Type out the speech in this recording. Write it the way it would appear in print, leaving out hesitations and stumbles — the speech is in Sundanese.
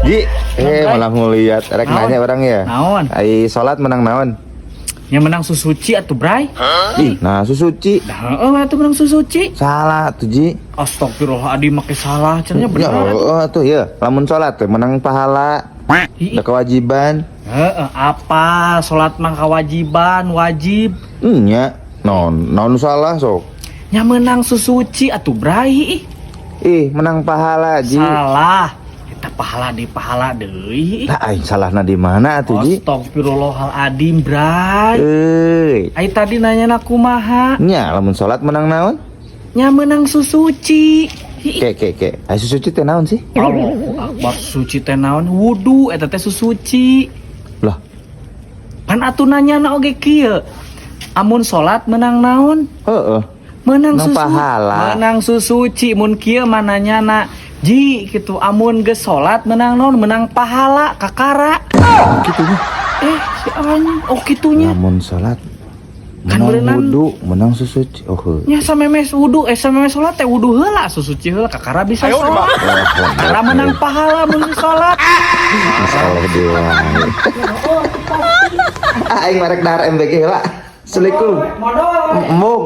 Ji, eh malah ngeliat rek Naon? Nanya urang ya. Naon? Ai salat menang naon? Yang menang susuci atuh, Bray. Ih, nah susuci. Dah heeh atuh menang susuci. Salah tuh, Ji. Astagfirullahaladzim, make salah cenah, Ya, bener. oh, tuh ya, lamun salat teh menang pahala, Ih, ada kewajiban. Heeh, apa salat mah kewajiban, wajib. Nya, naon, naon salah sok. Nya menang susuci atuh, Bray. Ih, Ih, menang pahala, Ji. Salah. Kita pahala di pahala deui. Lah aing salahna di mana atuh, Ji? Astagfirullahaladzim, Bray. Euy. Ai tadi nanya kumaha? Nya, lamun salat menang naon? Nya menang susuci. Ih, Ke ke ke. Ai susuci teh naon sih? Allahu Akbar, suci teh naon? Wudu eta teh susuci. Lah, Pan atuh nanya na oge kieu. Amun salat menang naon? Heeh. Menang Menang susu. Pahala. Menang susuci mun kieu mah nanyana. Ji gitu, amun geus salat menang naon? Menang pahala kakara. Gitu nya. Eh, si anjing. Oh, kitunya. Lamun salat Kan menang berenang. Wudu, menang susuci. Oh, heuh. Nya samemeh wudu, eh samemeh salat teh wudu heula, susuci heula, kakara bisa salat. Kakara menang pahala mun salat. Masalah dewa. Ah, aing marek dahar MBG heula. Assalamualaikum. Modal. Embung.